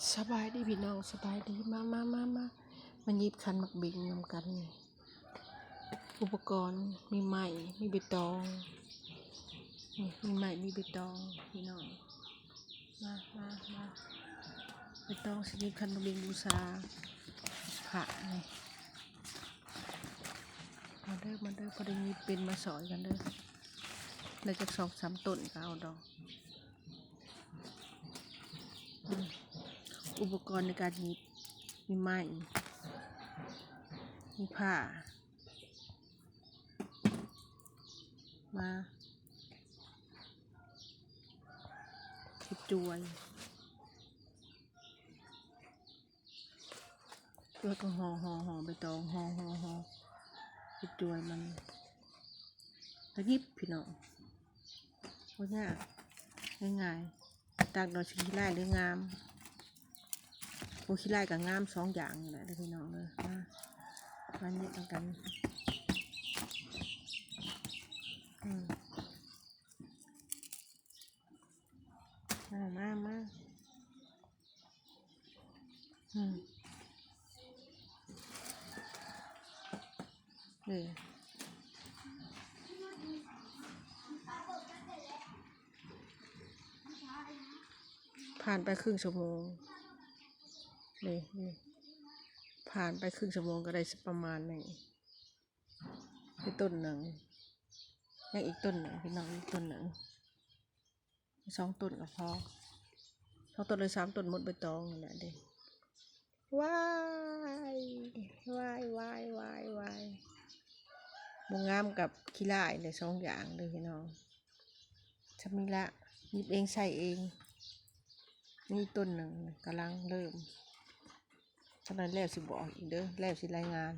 ສະບາຍດີພີ່ນ້ອງ ສະບາຍດີ ມາ ມາ ມາ ມາ ມາຫຍິບຄັນໝາກເບັງນຳກັນນີ້. ອຸປະກອນມີໄມ້ ມີໃບຕອງ ນີ້ ມີໄມ້ ມີໃບຕອງພີ່ນ້ອງ ມາ ມາ ມາ ໃບຕອງຊິຫຍິບຄັນໝາກເບັງບູຊາພະນີ້. ມາເດີ ມາເດີ ພໍໄດ້ຫຍິບເປັນ ມາຊ່ອຍກັນເດີ ໄດ້ຈັກສອງສາມຕົ້ນກໍເອົາດອກ. ອືມ ອຸປະກອນໃນການຫຍິບ ມີໄມ້ ມີຜ້າ ມາເຮັດຈວຍ ແລ້ວກໍຫໍ່ ຫໍ່ ຫໍ່ໃບຕອງ ຫໍ່ ຫໍ່ ຫໍ່ເຮັດຈວຍມັນ ລະຫຍິບພີ່ນ້ອງ ບໍ່ຍາກ ງ່າຍໆ. ຕາກດອກຂີ້ລາຍຫຼືງາມ ໂອ້ ຂີ້ລາຍກັບງາມສອງຢ່າງນີ້ແຫຼະເດີພີ່ນ້ອງເດີ. ມາ ມາຫຍິບນຳກັນ ອືມ ມາ ມາ ມາ ອືມ ເອີ ຜ່ານໄປເຄິ່ງຊົ່ວໂມງ ນີ້ ນີ້ ຜ່ານໄປເຄິ່ງຊົ່ວໂມງກໍໄດ້ປະມານນີ້ ໄດ້ຕົ້ນໜຶ່ງ ຍັງອີກຕົ້ນໜຶ່ງພີ່ນ້ອງ ອີກຕົ້ນໜຶ່ງ ສອງຕົ້ນກໍພໍ ສອງຕົ້ນຫຼືສາມຕົ້ນ ໝົດໃບຕອງນັ້ນແຫຼະເດ້. ວ້າຍ ວ້າຍ ວ້າຍ ວ້າຍ ວ້າຍ ບໍ່ງາມກັບຂີ້ລາຍເລີຍ ສອງຢ່າງເລີຍພີ່ນ້ອງ. ຊ່ຳນີ້ລະ ຫຍິບເອງໃຊ້ເອງ. ນີ້ຕົ້ນໜຶ່ງກຳລັງເລີ່ມ ຈັ່ງໃດແລ້ວຊິບອກອີກເດີ ແລ້ວຊິລາຍງານ.